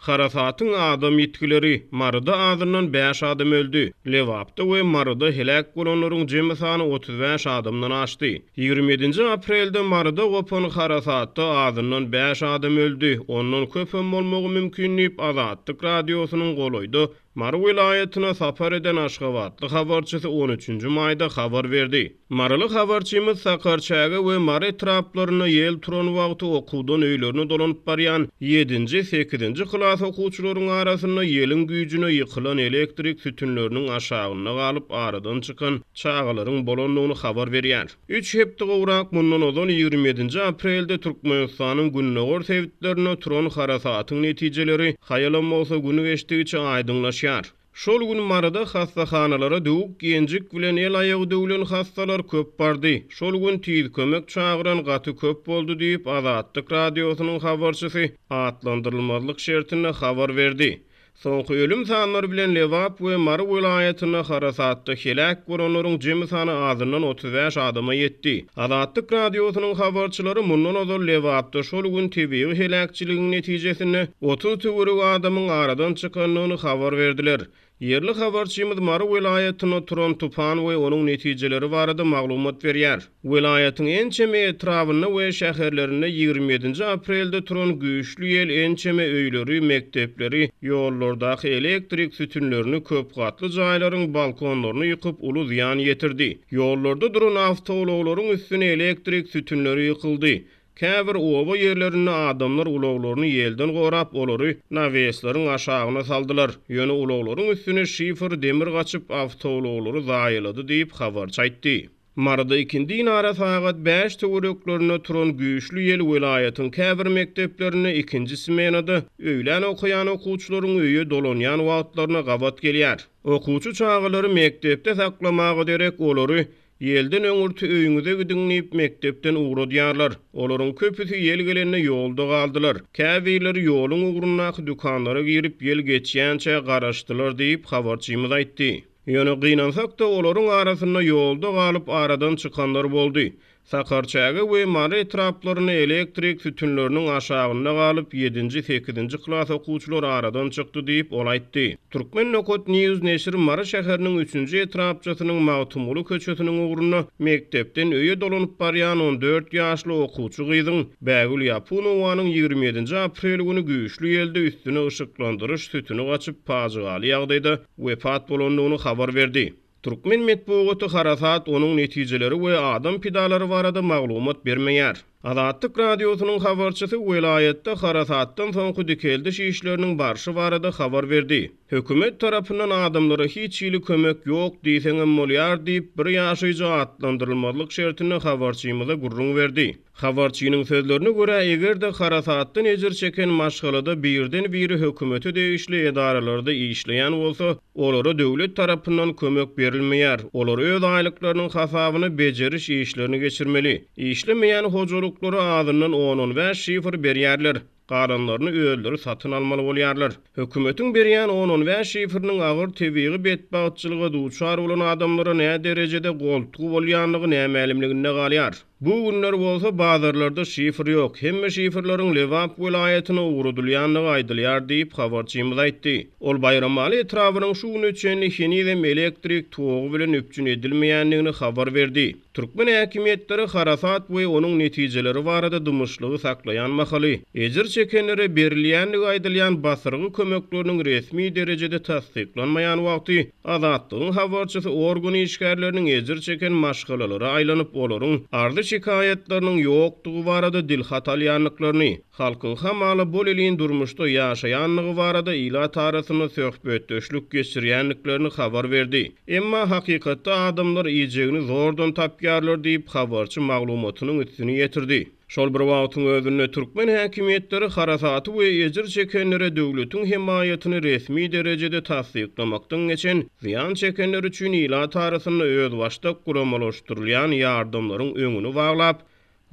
Harasatyň adam ýitgileri, Maryda azyndan bäş adam öldi. Lebapda we Maryda heläk bolanlaryň jemi sany 35 adamdan aşdy. Ýigrimi ýedinji aprelde Maryda gopan harasatda azyndan bäş adam öldi, ondan köpem bolmagy mümkin diýip, Azatlyk Radiosynyň golaýda Mary welaýatyna sapar eden aşgabatly habarçysy on üçünji maýda habar berdi. Maryly habarçymyz Sakarçäge we Mary etraplarynda ýel turan wagty okuwdan öýlerine dolanyp barýan ýedinji, sekizinji klas okuwçylaryň arasynda ýeliň güýjüne ýykylan elektrik sütünleriniň aşagynda galyp aradan çykan çagalaryň bolandygyny habar berýär. Üç hepde gowrak mundan ozal ýigrimi ýedinji aprelde Türkmenistanyň gündogar sebitlerinde turan harasatyň netijeleri haýalam bolsa gün geçdigiçe aýdyňlaşýar. Şol gün Maryda hassahanalara döwük ýenjik bilen el-aýagy döwlen hassalar köp bardy. Şol gün tiz kömek çagyran gaty köp boldy diýip, Azatlyk Radiosynyň habarçysy atlandyrylmazlyk şertinde habar berdi. Soňky ölüm sanlary bilen Lebap we Mary welaýatynda harasatda heläk bolanlaryň jemi sany azyndan 35 adama ýetdi. Azatlyk Radiosynyň habarçylary mundan ozal Lebapda şol gün tebigy heläkçiligiň netijesinde 30 töweregi adamyň aradan çykandygyny habar berdiler. Ýerli habarçymyz Mary welaýatynda turan tupan we onuň netijeleri barada maglumat berýär. Welaýatyň ençeme etrabynda we şäherlerinde ýigrimi ýedinji aprelde turan güýçli ýel ençeme öýleri, mekdepleri, ýollardaky elektrik sütünlerini, köpgatly jaýlaryň balkonlaryny ýykyp, uly zyýan ýetirdi. Ýollarda duran awtoulaglaryň üstüne elektrik sütünleri ýykyldy. Käbir oba ýerlerinde adamlar ulaglaryny ýelden gorap, olary nawesleriň aşagyna saldylar. Ýöne ulaglaryň üstüne şifer demir gaçyp, awtoulaglary zaýalady diýip, habarçy aýtdy. Maryda ikindinara sagat bäş töwereklerinde turan güýçli ýel welaýatyň käbir mekdeplerinde ikinji smenada öýlän okaýan okuwçylaryň öýe dolanýan wagtlaryna gabat gelýär. Okuwçy çagalary mekdepde saklamaga derek, olary Ýelden öňürti öýüňize gidiň diýip, mekdepden ugradýarlar. Olaryň köpüsi ýel gelende ýolda galdylar. Käbirleri ýoluň ugrundaky dükanlara girip, ýel geçýänçä garaşdylar diýip, habarçymyz aýtdy. Ýöne gynansak-da, olaryň arasynda ýolda galyp aradan çykanlar boldy. Sakarçäge we Mary etraplarynda elektrik sütünleriniň aşagynda galyp, ýedinji, sekizinji klas okuwçylar aradan çykdy diýip, ol aýtdy. Turkmen nokat news neşiri Mary şäheriniň üçünji etrapçasynyň Magtymguly köçesiniň ugrunda mekdepden öýe dolanyp barýan 14 ýaşly okuwçy gyzyň Bägül Ýapunowanyň 27-nji aprel güni güýçli ýelde üstüne yşyklandyryş sütüni gaçyp, pajygaly ýagdaýda wepat bolandygyny habar berdi. Türkmen metbugaty harasat, onuň netijeleri we adam pidalary barada maglumat bermeýär. Azatlyk Radiosynyň habarçysy welaýatda harasatdan soňky dikeldiş işleriniň barşy barada habar berdi. Hökümet tarapyndan adamlara hiç hili kömek ýok diýseňem bolýar diýip, bir ýaşaýjy atlandyrylmazlyk şertinde habarçymyza gürrüň berdi. Habarçynyň sözlerine görä, eger-de harasatdan ejir çeken maşgalada birden-biri hökümete degişli edaralarda işleýän bolsa, olara döwlet tarapyndan kömek berilmeýär, olar öz aýlyklarynyň hasabyna bejeriş işlerini geçirmeli. Işlemeýän hojalyklara azyndan on-on bäş şifr berýärler, galanlaryny özleri satyn almaly bolýarlar. Hökümetiň berýän on-on bäş şifriniň agyr tebigy betbagtçylyga duçar bolan adamlara näderejede goltgy bolýandygy nämälimliginde galýar. Bu günler bolsa bazarlarda şifr ýok, hemme şifrleriň Lebap welaýatyna ugradylýandygy aýdylýar diýip, habarçymyz aýtdy. Ol Baýramaly etrabynyň şu güne çenli henizem elektrik togy bilen üpjün edilmeýändigini habar berdi. Türkmen häkimiýetleri harasat we onuň netijeleri barada dymyşlygy saklaýan mahaly, ejir çekenlere berilýändigi aýdylýan basyrgy kömekleriniň resmi derejede tassyklanmaýan wagty, Azatlygyň habarçysy organ işgärleriniň ejir çeken maşgalalara aýlanyp, olaryň arzy-şikaýatlarynyň ýokdugy barada dilhat alýandyklaryny, halkyň hamala bol-elin durmuşda ýaşaýandygy barada ilat arasynda söhbetdeşlik geçirýändiklerini habar berdi. Emma hakykatda adamlar iýjegini zordan tapýarlar diýip, habarçy maglumatynyň üstüni ýetirdi. Şol bir wagtyň özünde, türkmen häkimiýetleri harasaty we ejir çekenlere döwletiň hemaýatyny resmi derejede tassyklamakdan geçen, zyýan çekenler üçin ilat arasynda özbaşdak guramalaşdyrylýan ýardamlaryň öňüni baglap,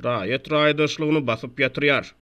raýat raýdaşlygyny basyp ýatyrýar.